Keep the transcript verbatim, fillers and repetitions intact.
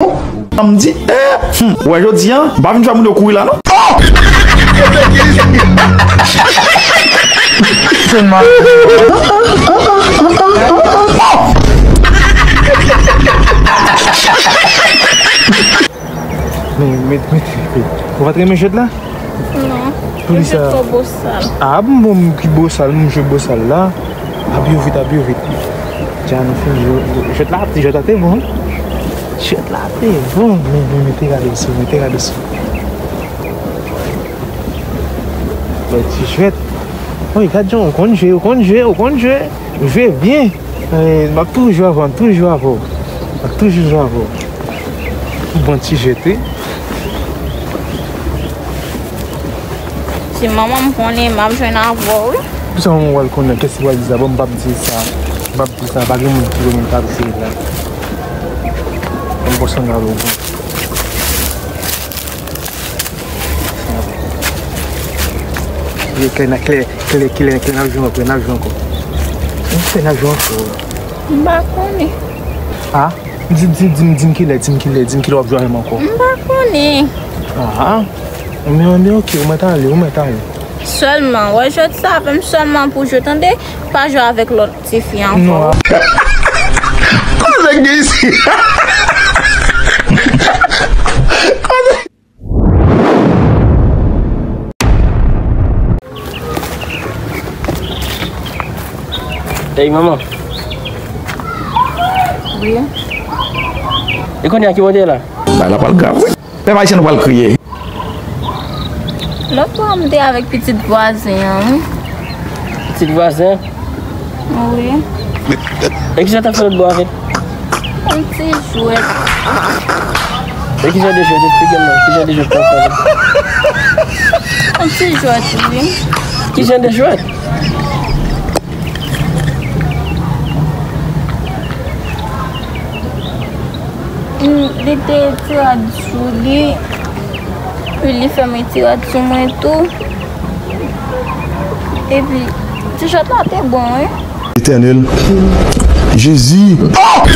M di, eh, hmm, wè jodi a, m pa vin fè moun yo kouri la non. Men, met, met, met. Ou pa t renmen jwèt la? Non. Poukisa? Jwèt twò bosal. Ah, bon, bon, ki bosal, m jwe bosal la. Ap yo vit, ap yo vit. Dja nou fin jwe. Jwèt la, jwèt la te bon. Jwèt la te bon. Men, men, men, te gade sou, men, te gade sou. Bèl ti jwèt. Wi, gad jan ou konn jwe, ou konn jwe, ou konn jwe. Jwe byen. Eh, m ap toujou avè w, m ap toujou avè w. M ap toujou jwe avè w. Bon ti jwèt, wi. Si manman m konnen, m ap jwenn avè w, wi. Pou sa mwen wè l konnen, kès ki pral di sa? Bon, m p ap di sa. M p ap di sa, pa gen moun ki konnen m t ap jwe la. Mwen pran sandal ou bon. Kilè, kilè, kilè, kilè, kilè n ap jwe ankò, n ap jwe ankò. Kilè n ap jwe ankò? M pa konnen. Ah? Di, di, di, di m kilè, di m kilè, di m kilè w ap jwe avè m ankò. M pa konnen. Ah, men, men, ok, ou mèt ale, ou mèt ale. Sèlman, wè jwèt sa avè m sèlman pou jwe, tande, pa jwe avèk lòt tifi ankò. Non. Kote nèg gen isi? Kote? Ey, manman. Wi. E kounye a ki wote la? Bagay la pral grav, wi. Pèp ayisyen nou pral kriye. Lòt bò a m te avèk pitit vwazen an, wi. Pitit vwazen? Wi. E kisa w t ap fè lòt bò avè l? Yon ti jwèt. E ki jan de jwèt? Eksplike m non. Ki jan de jwèt w t ap fè avè l? Yon ti jwèt, wi. Ki jan de jwèt? Mm, li te ti rad sou li. Epi li fè m ti rad sou mwen tou. Epi, ti jwèt la te bon, wi. Letènèl. Jezi. Oh!